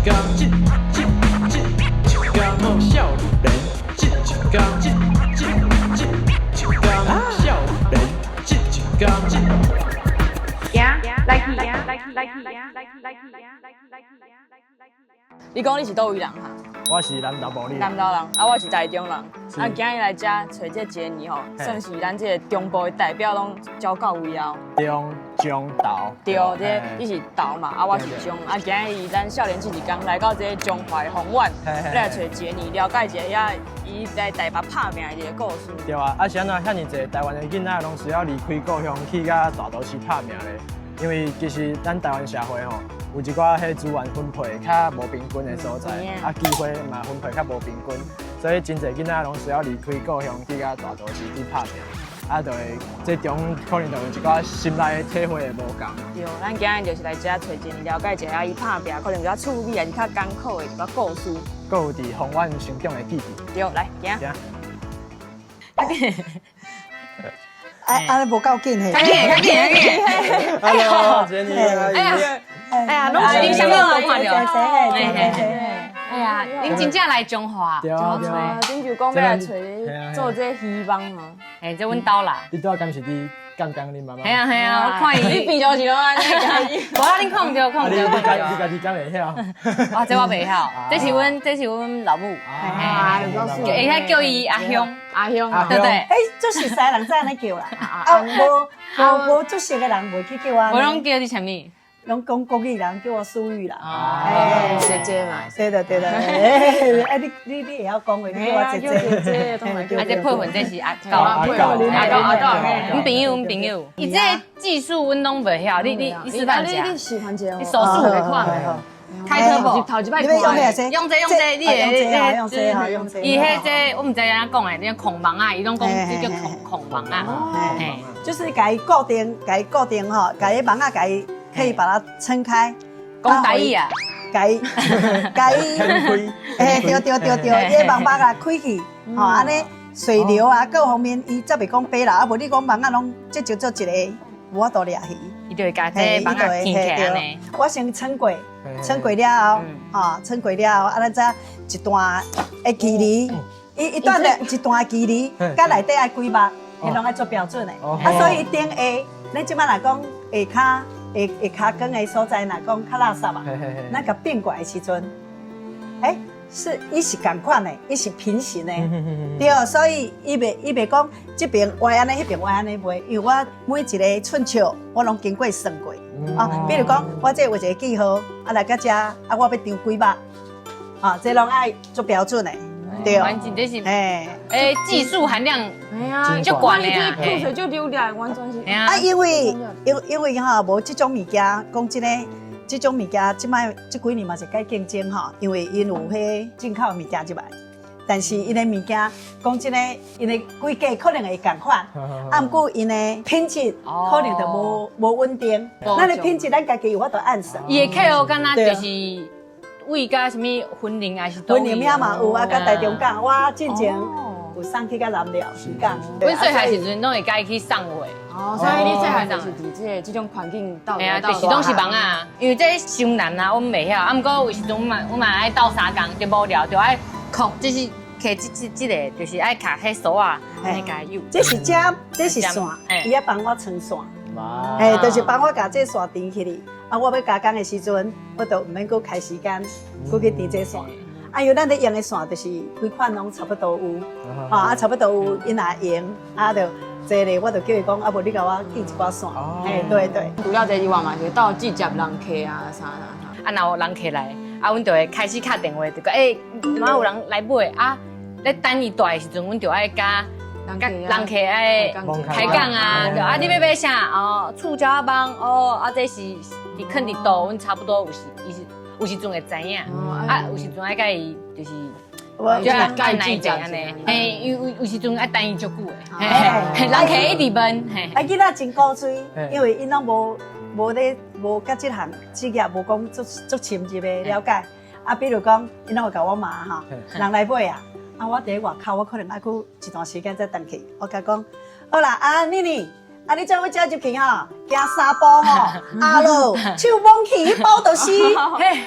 工一一一一工少年，一一工一一一一工少年，一一工一。行，來去，來去，來去，來去，來去，來去。你講你是佗位人哈？我是南投埔里。南投人，啊，我是台中人。啊，今日來遮揣這個傑尼吼，算是咱這個中部的代表，攏招到位啊。中中投。對，這個你是投嘛，啊，我是中。啊，今日咱少年志一工來到這個中華宏遠，來揣傑尼了解一下伊來台北拍拚的一個故事。對啊，啊是按怎遐爾濟台灣的囡仔攏需要離開故鄉去佮大都市拍拚咧？因為其實咱台灣社會吼，有一寡彼資源分配較無平均的所在，啊機會嘛分配較無平均，所以真濟囡仔攏需要離開故鄉去佮大都市去拍拚，啊就會這中可能就有一寡心內的體會會無仝。對，咱今日就是來遮揣傑尼了解一下伊拍拚可能比較趣味，還是較艱苦的一寡故事。閣有佇宏遠成長的記憶。對，來行。行。哎，按呢無夠緊嘿。較緊，較緊，較緊。 Hello，傑尼。哎呀，哎呀，攏是恁啥物無看著？哎呀，恁真正來彰化。對啊對啊。恁就講欲來揣你做這個魚網啊。嘿，這阮兜啦。你拄仔敢是佇干工恁媽媽？嘿啊嘿啊，我看伊。你平常時攏按呢共伊。無啊，恁看毋著，看毋著。你家己敢會曉？啊，這我袂曉，這是阮老母。會使叫伊阿鄉。阿鄉，對不對？哎，足熟似人才按呢叫啦。啊，無足熟的人袂去叫我。無攏叫你啥物？攏講國語人叫我淑玉啦。哦，姐姐嘛。對的對的。哎，你會曉講話，你叫我姐姐。啊，這配份這是阿狗，阿狗，阿狗，阿狗。阮朋友，阮朋友。伊這技術阮攏袂曉，你示範一下。你示範一下。你手速會快。開車無？頭一擺。你欲用咩？用這用這，你會用這哈，用這。伊彼這我毋知按怎講的，你控網啊，伊攏講這叫控控網啊。就是共伊固定，共伊固定吼，共伊網仔共伊可以把它撐開。講台語啊？共伊，共伊，欸，對對對對，伊網目啊開去，吼，按呢水流啊各方面，伊才袂講白啦。啊，無你講網仔攏這就做一个，無法度掠魚。伊就會共這網仔牽起來按呢。我先撐過，撐過了後，吼，撐過了後，啊，咱才一段的距離，一段的一段距離，佮內底愛幾目，彼攏愛做標準的。啊，所以頂下，咱這擺若講下跤。下跤光的所在，若講較垃圾啊，咱共變過來的時陣，欸，是伊是仝款的，伊是平行的，對，所以伊袂講這邊歪按呢，彼邊歪按呢袂，因為我每一个寸尺我攏經過算過，啊，比如講我這有一个記號，啊來到遮，啊我欲長幾目，啊，這攏愛做標準的，對。完全這是，欸，技術含量，足懸的啊，吐水就流來，完全是。啊，因為吼無這種物件，講真的，這種物件這擺這幾年嘛是較競爭吼，因為𪜶有彼進口的物件入來，但是𪜶的物件講真的，𪜶的規格可能會仝款，啊，毋過𪜶的品質可能就無穩定。咱的品質咱家己有法度按算。伊的客戶敢若就是為佮啥物雲林還是？雲林遐嘛有啊，佮台中港，我進前有送去佮南寮港。阮細漢時陣攏會共伊去送貨。哦，所以你細漢就是佇這個這種環境鬥。嘿啊，就是攏是網仔，因為這傷難啊，阮袂曉。啊，毋過有時陣阮嘛愛鬥相共，就無聊，就愛控，就是摕這個，就是愛卡彼索仔，按呢共伊扭。這是針，這是線，伊愛幫我穿線。嘿，就是幫我共這線纏起來。啊，我欲加工的時陣，我就毋免閣開時間，閣去纏這線。啊，因為咱咧用的線就是規款攏差不多有，啊，差不多有，𪜶若用，啊，就這個我就叫伊講，啊，無你共我寄一寡線。嘿，對對。除了這以外嘛，是鬥接接人客啊，啥啥啥。啊，若有人客來，啊，阮就會開始敲電話，就講，欸，媽有人來買啊，咧等伊蹛的時陣，阮就愛共人客愛開講啊，就啊，你欲買啥？哦，觸礁仔網，哦，啊，這是佇囥佇佗，阮差不多有時，伊是有時陣會知影，啊，有時陣愛共伊就是，就愛愛耐者按呢，嘿，有時陣愛等伊足久的，嘿，人客一直問，嘿。啊，囡仔真古錐，因為𪜶攏無咧無佮這項職業無講足足深入的了解。啊，比如講，𪜶攏會共我罵吼，人來買啊，啊，我佇外口，我可能愛閣一段時間才轉去。我共講，好啦，啊，妮妮，啊，你知影阮遮入去吼，行三步吼，阿落手摸去，彼包就是，你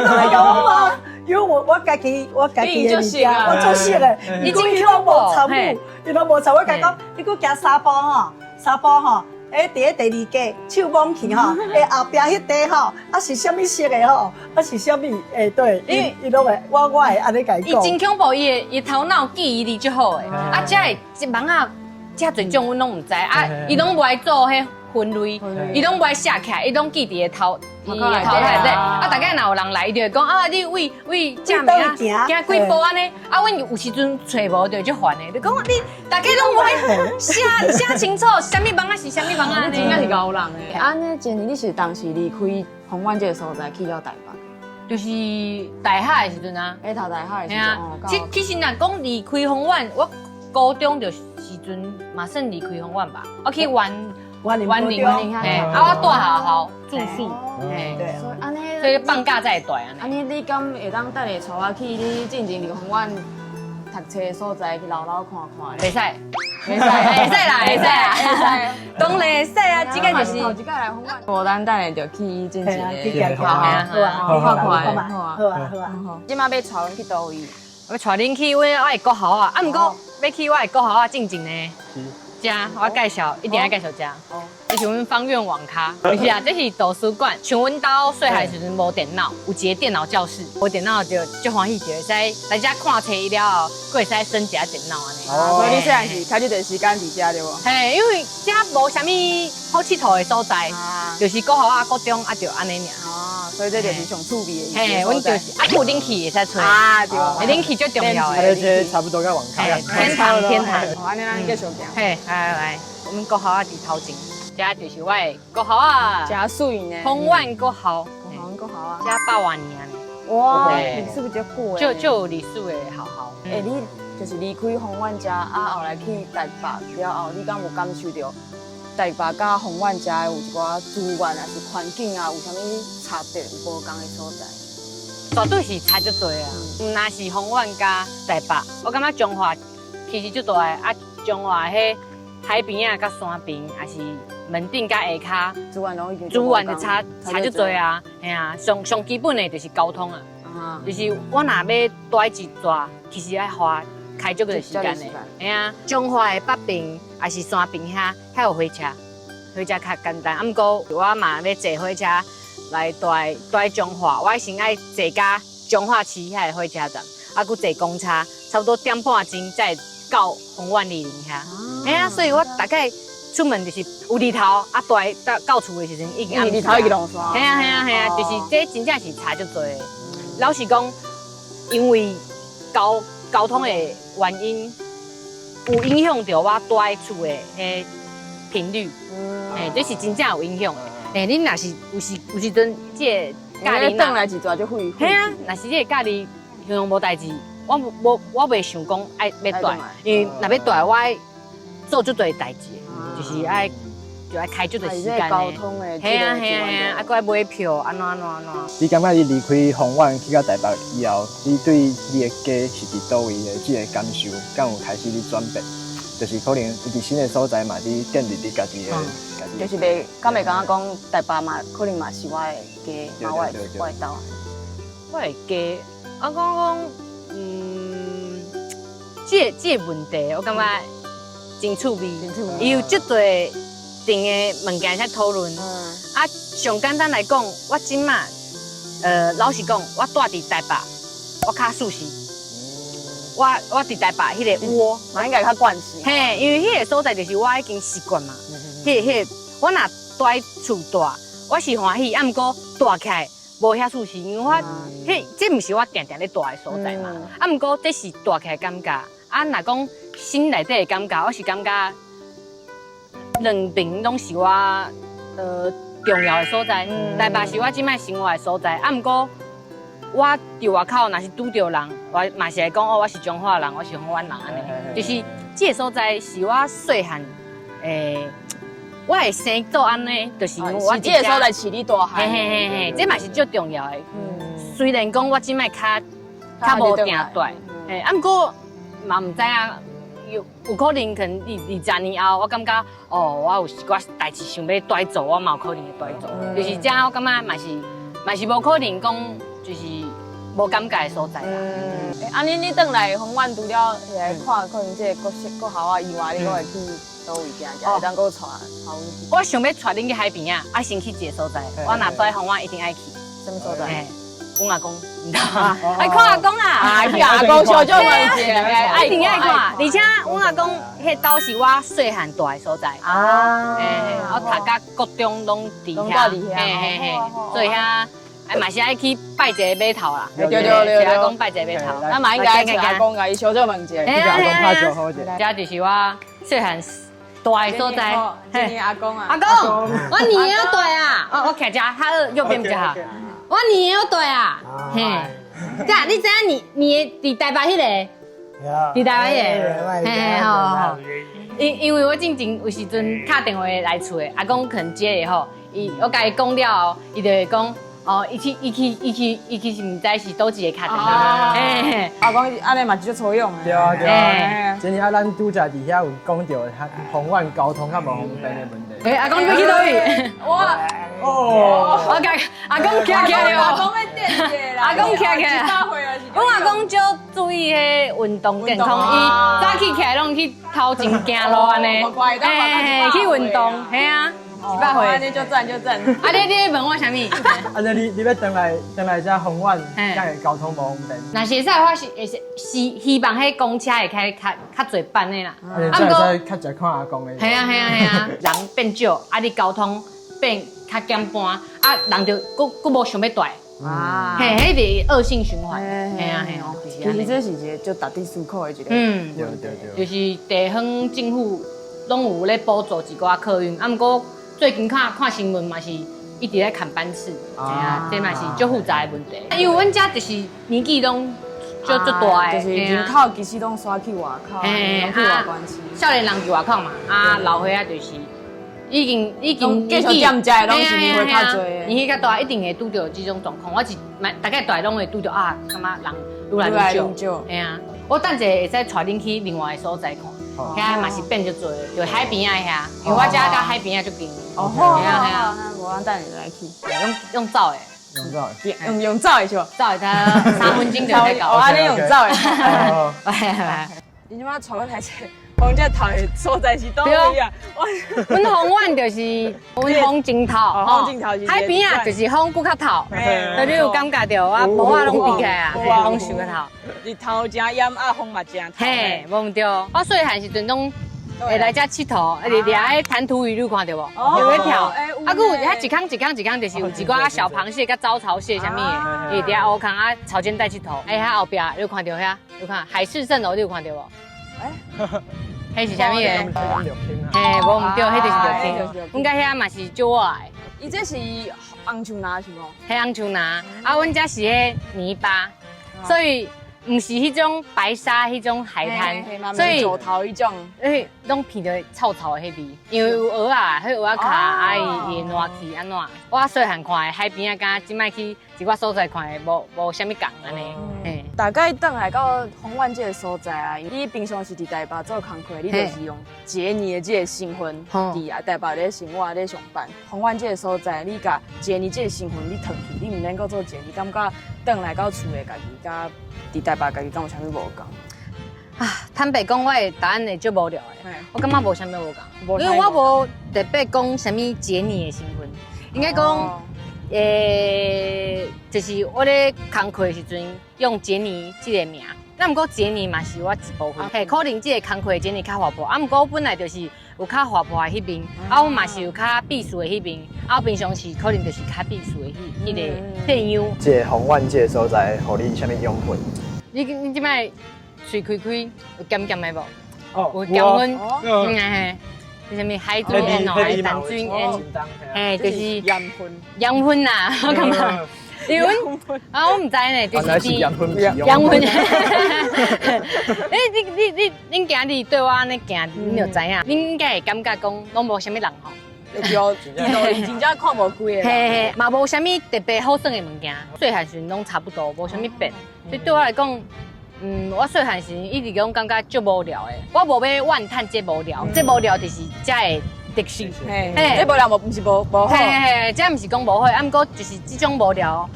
都會共我嗎？因為我家己的物件，我足熟的，你真伊攏無參與，伊攏無參與。我共講，你閣行三步吼，三步吼。欸，佇咧第二格，手摸去吼，欸，後壁彼塊吼，啊是啥物色的吼？啊是啥物？欸，對，伊攏會，我會按呢共伊伊講。真恐怖，伊的頭腦記憶力足好的，啊，遮的這網仔遮濟種，阮攏毋知，啊，伊攏無愛做彼分類，伊攏無愛寫起來，伊攏記佇个頭，伊的頭內底。啊，大概若有人來，伊就會講啊，你為為遮物仔行幾步按呢？啊，阮有時陣揣無就足煩的，就講你大家攏無愛寫寫清楚，啥物網仔是啥物網仔。你真正是𠢕人的。按呢，傑尼，你是當時離開豐原這个所在去到台北？就是大學的時陣啊。欸，讀大學的時陣。其實若講離開豐原，我高中就時陣嘛算離開豐原吧。我去員員林員林，嘿，啊，我蹛學校住宿，嘿，對。所以按呢，所以放假才會蹛按呢。按呢，你敢會當等下帶我去你進前佇豐原讀冊的所在去摎摎看看？袂使，袂使，會使啦，會使啦，會使。當然會使啊，這個就是頭一擺來豐原，無咱等下就去進前的，去行好啊，好啊，看看，好啊，好啊，好啊。這馬欲帶阮去佗位？欲帶恁去阮我的國校啊，啊，毋過欲去我的國校啊，進前呢，遮我介紹，一定愛介紹遮。這是阮芳苑網咖，不是啊，這是圖書館。像阮兜細漢時陣無電腦，有一个電腦教室，無電腦就足歡喜，就會使來遮看冊了後，閣會使耍一下電腦按呢。所以你細漢是開這段時間佇遮對無？嘿，因為遮無啥物好𨑨迌的所在，就是國校啊、國中啊，就按呢爾。哦，所以這就是上趣味的。嘿，阮就是啊，有冷氣會使吹。啊，對。冷氣最重要的。啊，這差不多佮網咖。天堂，天堂。好，按呢咱繼續行。嘿，來來來，阮國校啊佇頭前。這就是我的國校啊，真媠呢。豐原國校，豐原國校啊，這百外年呢。哇，歷史足久的。就有歷史的學校。欸，你就是離開豐原遮啊，後來去台北了後，你敢有感受著台北佮豐原遮有一寡資源還是環境啊，有啥物差別，有無仝的所在？絕對是差足濟啊！毋但是豐原佮台北，我感覺彰化其實足大的啊，彰化彼海邊仔佮山邊，也是門頂佮下跤，資源攏已經資源就差差足濟啊！嘿啊，上上基本的就是交通啊，就是我若欲蹛一逝，其實愛花開足濟時間的。嘿啊，彰化的北邊也是山邊遐，遐有火車，火車較簡單。啊，毋過我嘛欲坐火車來蹛蹛彰化，我先愛坐到彰化市遐的火車站，啊，閣坐公車，差不多點半鐘才會到豐原里林遐。嘿啊，所以我大概出門就是有日頭啊，蹛到到厝的時陣已經暗。日頭已經落山。嘿啊嘿啊嘿啊，就是這真正是差足濟的。老實講，因為交通的原因，有影響著我蹛厝的彼頻率。欸，這是真正有影響的。欸，你若是有時陣這個家己轉來一逝就廢。嘿啊，若是這個家己平常無代誌，我無我袂想講愛欲蹛，因為若欲蹛，我愛做足濟代誌，就是愛就愛開足濟時間交通的。嘿啊嘿啊嘿啊，啊閣愛買票，按怎按怎按怎。你感覺你離開豐原去到台北以後，你對你的家是佇佗位的這个感受，敢有開始咧轉變？就是可能佇新的所在嘛，你建立你家己的。就是袂，敢會感覺講台北嘛，可能嘛是我的家，嘛我的兜。我的家，我講講，這个問題，我感覺真趣味，伊有足濟定的物件會使討論。啊，上簡單來講，我這馬，老實講，我蹛佇台北，我較舒適。我佇台北彼个窩，嘛應該較慣勢。嘿，因為彼个所在就是我已經習慣嘛。彼个，我若蹛厝蹛，我是歡喜，啊，毋過蹛起來無遐舒適，因為我，彼這毋是我定定咧蹛的所在嘛。啊，毋過這是蹛起來感覺。啊，若講心內底的感覺，我是感覺兩邊攏是我重要的所在。台北是我這擺生活的所在，啊，毋過我佇外口若是拄著人，我嘛是會講哦，我是彰化人，我是豐原人按呢。就是這个所在是我細漢，我會生做按呢，就是因為我這个所在飼你大漢。嘿嘿嘿嘿，這嘛是足重要的。雖然講我這擺較無定蹛，嘿，啊，毋過嘛毋知影，有可能可能20年後，我感覺哦，我有一寡代誌想欲蹛做，我嘛有可能會蹛做。就是這，我感覺嘛是無可能講，就是無感覺的所在啦。啊，你轉來豐原除了來看可能這個國小國校啊以外，你閣會去佗位行行，會當閣帶帶阮去？我想欲帶恁去海邊仔，啊，先去一個所在。我若蹛豐原一定愛去。啥物所在？阮阿公，毋知道，愛看阿公啊！啊，去阿公小少問一下，一定愛看。而且阮阿公彼兜是我細漢蹛的所在。啊。我讀甲國中攏佇遐。嘿嘿嘿，所以遐，哎嘛是愛去拜一個碼頭啦。對對對對。阿公拜一個碼頭。咱嘛應該去阿公共伊小少問一下。阿公拍招呼者。這就是我細漢蹛的所在。嘿，阿公啊。阿公，我年仔蹛啊！我徛遮，較右邊比較好。我年仔蹛啊，嘿，這你知影年年佇台北彼个？佇台北彼个，嘿，好好。因為我進前有時陣敲電話來厝的，阿公可能接的吼，伊我共伊講了後，伊就會講，哦，伊去伊去伊去伊其實毋知是佗一個敲電話。嘿，阿公按呢嘛足粗勇的。對啊對啊，前日啊，咱拄才佇遐有講著，豐原交通較無方便的問題。欸，阿公你欲去佗位？我。哦，我共阿公徛起來阿公欲踮者啦，阿公徛起來。阮阿公足注意彼運動健康，伊早起起來攏去頭前行路按呢，嘿，去運動，嘿啊，100歲。按呢足讚足讚。啊，你問我啥物？按呢你欲轉來轉來遮豐原，敢會交通無方便？若是會使的話，是會是希望彼公車會開較較濟班的啦。啊，毋過較濟看阿公的。嘿啊嘿啊嘿啊，人變少，啊你交通變較簡單，啊人就閣閣無想欲蹛。啊，嘿，彼是惡性循環。嘿啊嘿啊，其實這是一個足值得思考的一個。嗯，對對對。就是地方政府攏有咧補助一寡客運，啊毋過最近看看新聞嘛是一直咧砍班次，嘿啊，這嘛是足複雜的問題。因為阮遮就是年紀攏足足大的，就是人口其實攏徙去外口，攏去外縣市。少年人佇外口嘛，啊老歲仔就是已經已經繼續踮遮的攏是年歲較濟的，年紀較大一定會拄著這種狀況。我是大概蹛攏會拄著啊，感覺人愈來愈少。嘿啊，我等下會使帶恁去另外的所在看，遐嘛是變足濟，就海邊仔遐，因為我遮佮海邊仔足近。哦，嘿啊嘿啊，無咱等下來去，用走的，用走的，用走的是無？走的，他3分鐘就會到。哦，按呢用走的。來。你這擺帶阮來這風這頭的所在是佗位啊？阮豐原就是阮風前頭，風前頭是海邊仔就是風閣較透。所以你有感覺著啊，霧仔攏飛起來啊，風傷較透。日頭誠炎啊，風嘛誠透。嘿，無毋對。我細漢時陣攏會來遮𨑨迌，佇掠彼彈塗魚，你有看著無？有咧跳。啊，閣有遐一空一空一空，就是有一寡小螃蟹佮招潮蟹啥物的，伊佇遐烏空啊潮間帶𨑨迌。欸，遐後壁你有看著遐？有看海市蜃樓，你有看著無？彼是啥物的？嘿，無毋對，彼就是綠汀。阮家遐嘛是少我的。伊這是紅樹林是無？彼紅樹林，啊，阮遮是彼泥巴，所以毋是彼種白沙彼種海灘，所以石頭彼種，欸，攏鼻著臭臭的彼味，因為有蚵仔，彼蚵仔跤，啊伊會爛去按怎？我細漢看的海邊仔，佮這擺去一寡所在看的，無啥物仝按呢。嘿，大概轉來到豐原這个所在啊，你平常時佇台北做工課，你就是用傑尼的這个身份佇啊台北咧生活咧上班。豐原這个所在，你共傑尼這个身份你褪去，你毋免閣做傑尼，感覺轉來到厝的家己，佮佇台北家己敢有啥物無仝？啊，坦白講，我的答案會足無聊的。我感覺無啥物無仝，因為我無特別講啥物傑尼的身份，應該講，就是我咧工課的時陣用傑尼這个名。那毋過傑尼嘛是我一部分，嘿，可能這个工課的傑尼較活潑，啊，毋過我本來就是有較活潑的彼面，啊，我嘛是有較避暑的彼面，啊，我平常時可能就是較避暑的彼彼个電樣。這个豐原這个所在，予你啥物養分？你這擺喙開開有鹹鹹的無？哦，有鹹分，嗯嘿，是啥物海水鹽哦，還是淡水鹽？嘿，就是鹽分，鹽分啦，我感覺。因為啊，我毋知呢，就是鹽分，鹽分。欸，你恁今日對我按呢行，恁就知影，恁應該會感覺講攏無啥物人吼。對，真正看無幾个。嘿嘿，嘛無啥物特別好耍的物件，細漢時陣攏差不多，無啥物變。所以對我來講，我細漢時一直講感覺足無聊的，我無欲怨嘆這無聊，這無聊就是遮的特色。嘿，這無聊無毋是無無好。嘿嘿，這毋是講無好，啊，毋過就是這種無聊，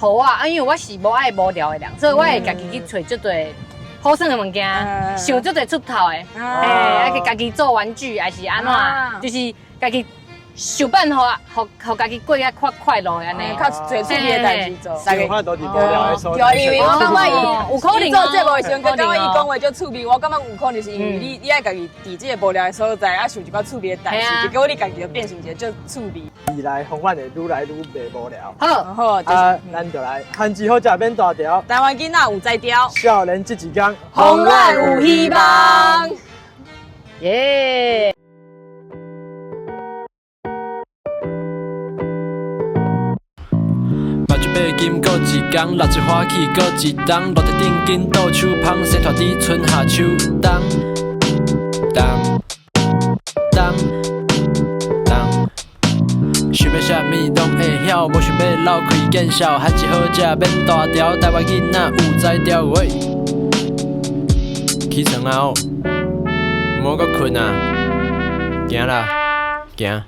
予我，啊，因為我是無愛無聊的人，所以我會家己去揣足濟好耍的物件，想足濟出頭的，嘿，啊，去家己做玩具，還是按怎，就是家己想辦法，予予家己過較較快樂的按呢。較濟趣味的代誌做。想法都佇無聊的所在。對，因為我感覺伊有可能伊做節目的時陣，感覺伊講話足趣味。我感覺有可能是因為你愛家己佇這个無聊的所在，啊想一寡趣味的代誌，結果你家己就變成一個足趣味。未來予阮會愈來愈袂無聊。好，好，啊，咱就來番薯好食免大條，台灣囡仔有才調，少年這一工，予阮有希望。耶！目睭擘金閣一工，六一歡喜閣一冬，落地頂緊倒手芳，洗拖佇春夏秋冬。冬冬冬，想欲啥物攏會曉，無想欲鬥開見笑，番薯好食免大條，台灣囡仔有才調。喂，起床啊哦，毋好閣睏啊，行啦，行。